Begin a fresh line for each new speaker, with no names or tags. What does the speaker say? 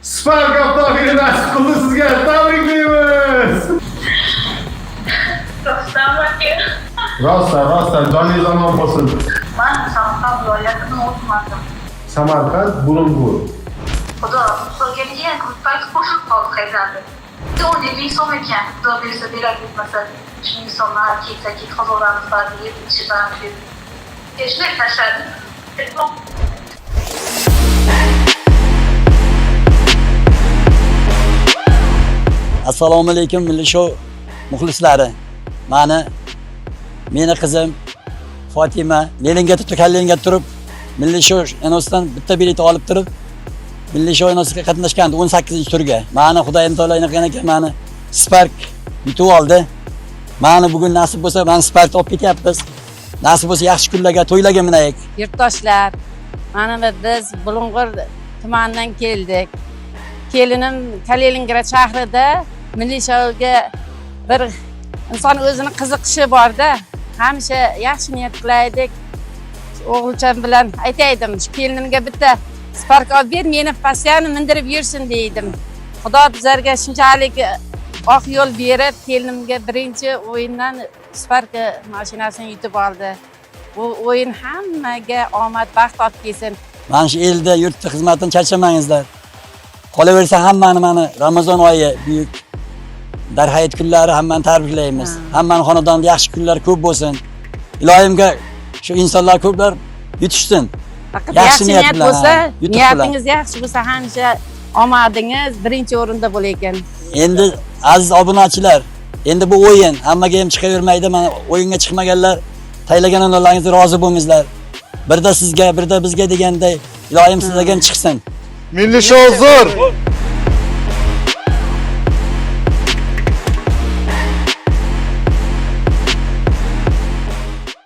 Spark avtomobili nasib qildi sizga. Tabriklaymiz.
Rostdan aka.
Rostdan, rostdan joningiz omon bo'lsin.
Man Samarqand viloyatidan o'tmadim.
Samarqand, Bulung'ur.
Xudo so'rganiga payt qo'shilib qoldi qaydandir. 10 ming so'm ekan. Xudo bersa beradi, etmasa shu ming so'mni ketsa ket qolaveramiz ba'zi yeb ichib deb. Shunday tashladim. Telefon.
Assalomu alaykum Milliy Show muxlislari. Meni qizim Fotima Leninga turib, Kalinga turib Milliy Show anosidan bitta bilet olib turib Milliy Show anosiga qatnashgandi 18-turga. Mani Xudoyim taolo qilgan ekan, mani Spark yutib oldi. Mani bugun nasib bo'lsa, mani Sparkni olib ketyapmiz. Nasib bo'lsa yaxshi kunlarga, to'ylarga minaylik.
Yurtdoshlar, mana biz Bulung'ur tumanidan keldik. Kelinim Kaliningrad shahrida Milliy Showga bir inson o'zini qiziqishi borda, hamisha yaxshi niyat qilaydik. O'g'ilcham bilan aytaydim, shu kelinimga bitta Spark olib ber, meni постоянно mindirib yursin deydim. Xudo bizlarga shunchalik oq yo'l berib, kelinimga birinchi o'yindan Spark mashinasini yutib oldi. Bu o'yin hammaga omad, baxt olib kelsin.
Mana shu elda, yurtda xizmatdan charchamangizlar. Qolaversa hammani mana Ramazon oyi buyuk darhayit kunlari hammani tabriklaymiz. Hammani xonadonida yaxshi kunlar ko'p bo'lsin. Iloyimga shu insonlar ko'plar yutishsin.
Faqat
Yaxshi
yaxshi
niyat
niyat
bilan,
bo'lsa,
yutuq bilan.
niyatingiz yaxshi bo'lsa, hamisha omadingiz birinchi o'rinda bo'lar ekan.
Endi aziz obunachilar, endi bu o'yin hammaga ham chiqavermaydi. Mana o'yinga chiqmaganlar taylagan onalaringizga rozi bo'lingizlar. Birda sizga, birda bizga deganday, iloyim sizlarga ham chiqsin.
Milliy Show zo'r.